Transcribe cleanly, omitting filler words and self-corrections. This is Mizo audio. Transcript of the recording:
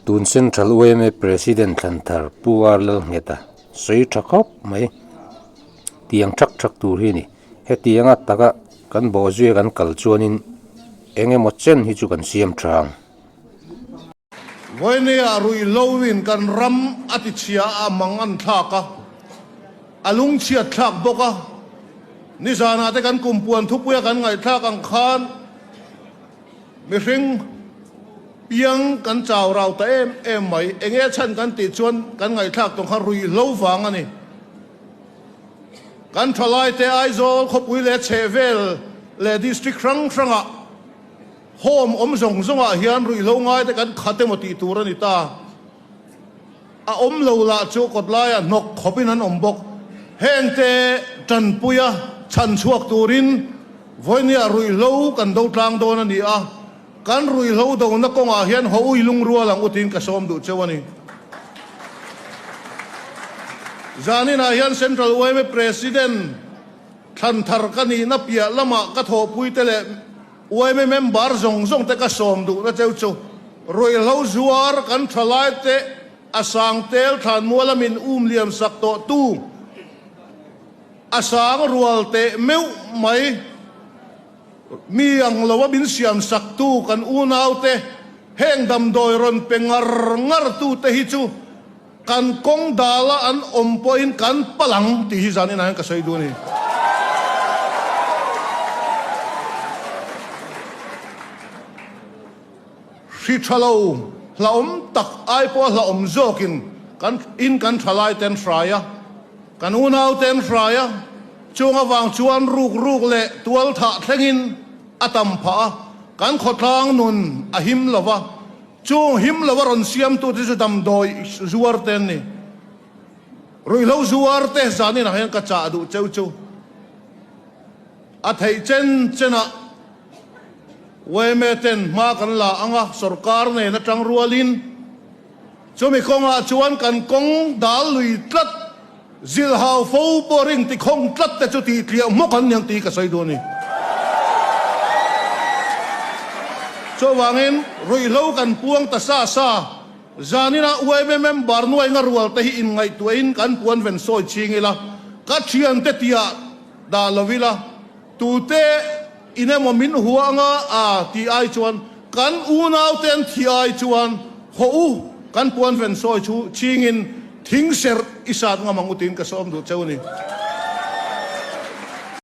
Tun Central yma President thlan thar Pu R Lalngheta sawi tha khawp mai. Tiang thak thak tur hi a ni. Hetianga taka kan bawhzuia kan kal chuanin eng emaw chen hi chu kan siam tha ang. Vawinia ruihloin kan ram a tichhia a mang an thlak a, a lungchhiat thlak bawk a. Nizanah te kan kumpuan thupuia kan ngaihthlak ang khan mihring piang kan chau rau ta em em mai. Enge chhan kan tih chuan kan ngaihthlak tawng kha ruihhlo vang a ni. Kan thalaite Aizawl khawpui leh chhehvel leh district hrang hrangah home awm zawng zawngah hian ruihhlo ngaite kan khat emaw tih tur a ni ta. A awm lo lah chu kawt laiah hnawk khawpin an awm bawk. Hengte tanpuia chhan chhuak turin vawinia ruihhlo kan do tlang dawn a ni a, kan ruihhlo dona kawngah hian haw ui lungrual ang u tiin ka sawm duh cheu a ni. Zaninah hian Central yma President thlan thar ka nihna piah lamah ka thawhpuite leh yma member zawng zawng te ka sawm duhna cheu chu ruihhlo zuar kan thalaite a sang tel thlanmuala min um liam sak tawh tu a sang rual teh meuh mai. Mi ang lo a min siam sak tu kan unau te heng damdawi rawn pe ngar ngar tu te hi chu kan kawng dal a an awm pawhin kan palh ang tih hi zan inah hian ka sawi duh a ni. Hri tha lo hlauhawm tak ai pawha hlauhawm zawkin kan in kan thalai te an hrai a, kan unau te an hrai a, chung avang chuan ruk ruk leh tual thah thlengin a tam phah a, kan khawtlang nun a him lo va, chung him lo a rawn siamtute chu damdawi zuar te an ni. Ruihhlo zuar te zaninah hian ka chah duh cheu chu a theih chen chenah. Yma ten hma kan la ang a, sorkar nen atang rualin chumi kawngah chuan kan kawng dal lui tlat, zilhau fo boring tikhawng tlat te chu tihtliah hmawk an niang tih ka sawi duh a ni. Chuvangin ruihhlo kan puang ta sa sa, zaninah yma member nuainga rual te hi inngaihtuahin kan puan ven sawi ching ila, ka thiante tiah dah lo ila, Tute in emaw min hua anga a tih ai chuan kan unaute an thih ai chuan haw u kan puan ven sawi chu chingin thing serh i sat ngam ang u tiin ka sawm duh cheu a ni.